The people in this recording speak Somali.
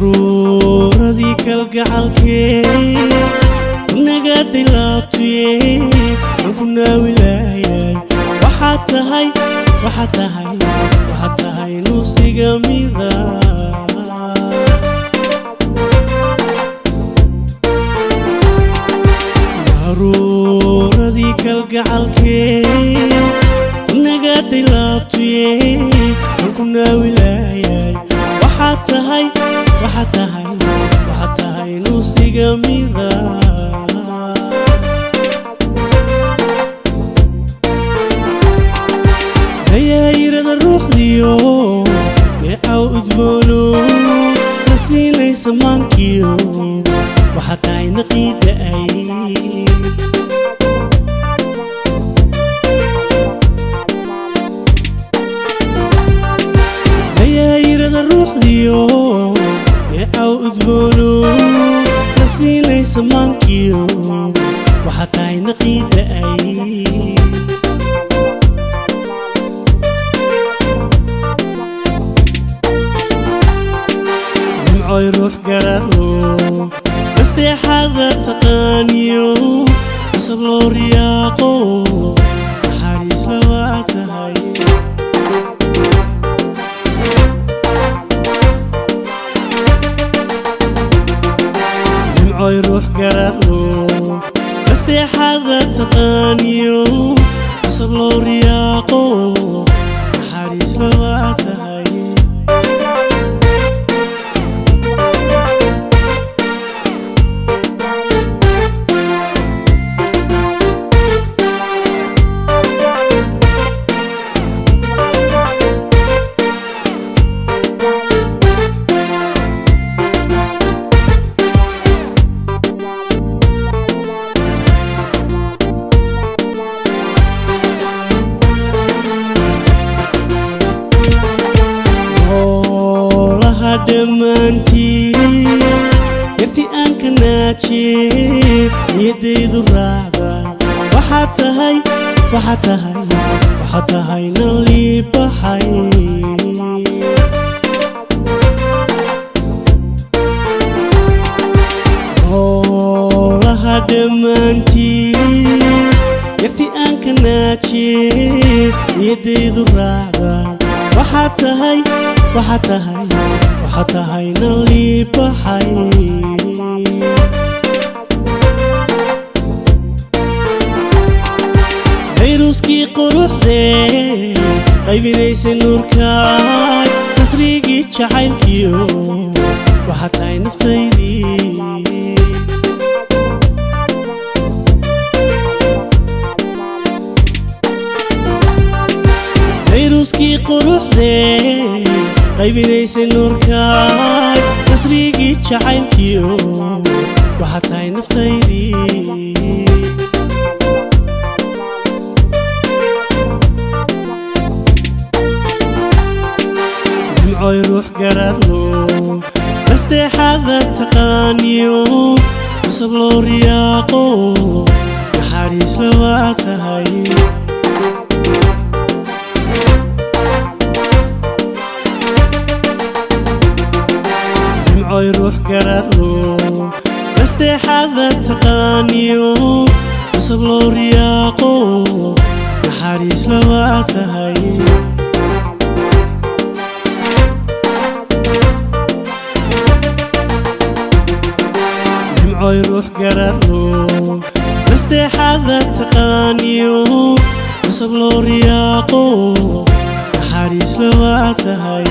Daruuradii kalgacalkee nagaday laabtuye aan ku naawilaayay. Waxaad tahay, waxaad tahay, waxaad tahay nuusiga mida. Daruuradii kalgacalkee nagaday laabtuye aan ku naawilaayay. Waxaad tahay, waxaad tahay, waxaad tahay nuusiga mida. Dayaayirada ruuxdiyo neecaw udgoono la siinaysa maankiyo, waxaad tahay naqiida ay. Dayaayirada ruuxdiyo neecaw udgoono la siinaysa maankiyo, waxaad tahay naqiida ay. Nimcoy ruux garado nasteexada taqaaniyo, nasab loo riyaaqo, naxariis lawaa tahay. Nimcoy ruux garado nasteexada taqaaniyo, nasab loo riyaaqo, naxariis lawaa tahay. Noolaha dhammaantii yarti aan ka naajiye, niyaddaydu raacda. Waxaad tahay, waxaad tahay, waxaad tahay nalii baxay. Noolaha dhammaantii yarti aan ka naajiye, niyaddaydu raacda. Waxaad tahay, waxaad tahay, waxaad tahay nalii baxay. Fayruuskii quruxdee qaybinaysay nuurkaay, nasrigii jacaylkiyo, waxaad tahay naftaydii. Fayruuskii quruxdee qaybinaysay nuurkaay, nasrigii jacaylkiyo, waxaad tahay naftaydii. Nimcoy ruux garado nasteexada taqaaniyo, nasab loo riyaaqo, naxariis lawaa tahay. Nimcoy ruux garado nasteexada taqaaniyo, nasab loo riyaaqo, naxariis lawaa tahay. Nimcoy ruux garado nasteexada taqaaniyo, nasab loo riyaaqo, naxariis lawaa tahay.